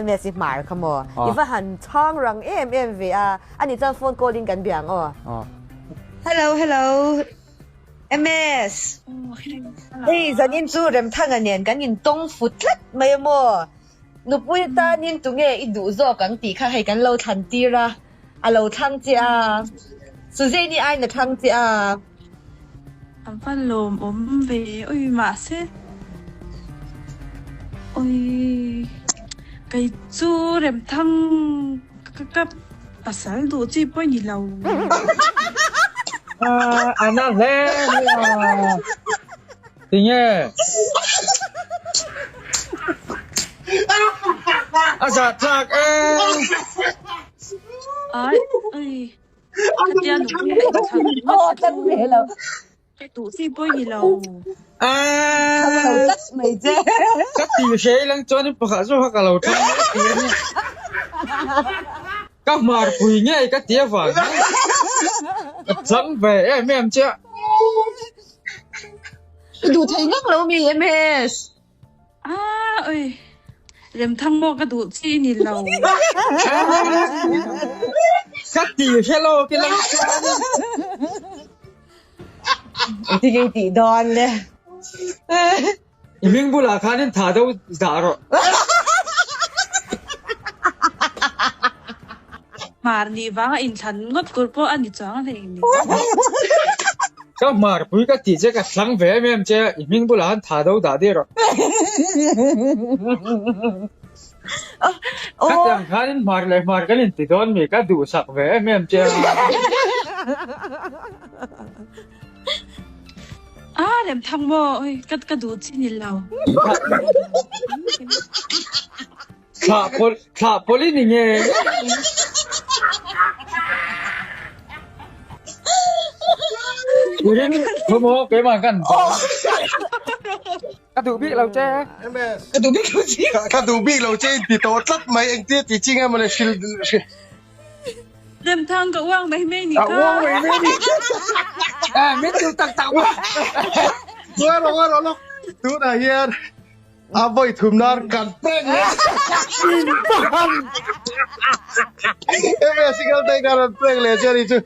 MS i hmar kha maw? I va han chhang rang em em ve a, ani chuan phone call in kan bia ang aw. Hello hello MS hei zanin chu Remthanga nen kan intawng fut tlat mai a maw? Nupui tanin tunge i duh zawk ang tih kha hei kan lo thlan tir a, a lo thlang che a, Suzanne-i aiin a thlang che a. A va lawmawm ve ui mahse ui kei chu Remthang ka pasal duh chi pawh ni lo. A na hle mai a. Tinge? A zah tlak e. Ai ui khatia nupui leh ka thlang ringawt chu ka duh chi pawh ni lo. Aa ka ti hre ilang chuan in pakhat zawk kha ka lo thlang mai tur a ni. Ka hmarpui ngei ka ti avang hian ka thlang ve em em chiah. I duh thei ngak lo mi MS. Ah oi Remthang maw ka duh chi ni lo. Ka ti hre lo ki lang chuan. Engtin nge i tih dawn le. I hming bulah khanin tha deuh dah rawh. Hmar nih vanga inthlan ngawt tur pawh a ni chuang hlei ni. Ka hmarpui ka tih che ka thlang ve em em che, i hming bulah khan tha deuh dah dih rawh. Khatiang khanin hmar leh hmar kan inti dawn mi, ka duhsak ve em em che a. A rem thang maw oi ka ka duh chi ni lo. Thlah pawlh thlah pawlh i ni nge. I ring thu maw keimah kan Ka duh bik lo che. MS. Ka duh bik lo che. Ka duh bik lo che in ti tawh tlat mai engtia ti chi nge mawle hril hril. Remthang ka uang mai mai ni Ka kha. uang mai mai ni. Eh min duh tak tak maw. Ngawi rawh ngawi rawh lawk. Tunah hian a vawi thum nan kan prank leh. MS i kal daih khan an prank leh che a ni chu.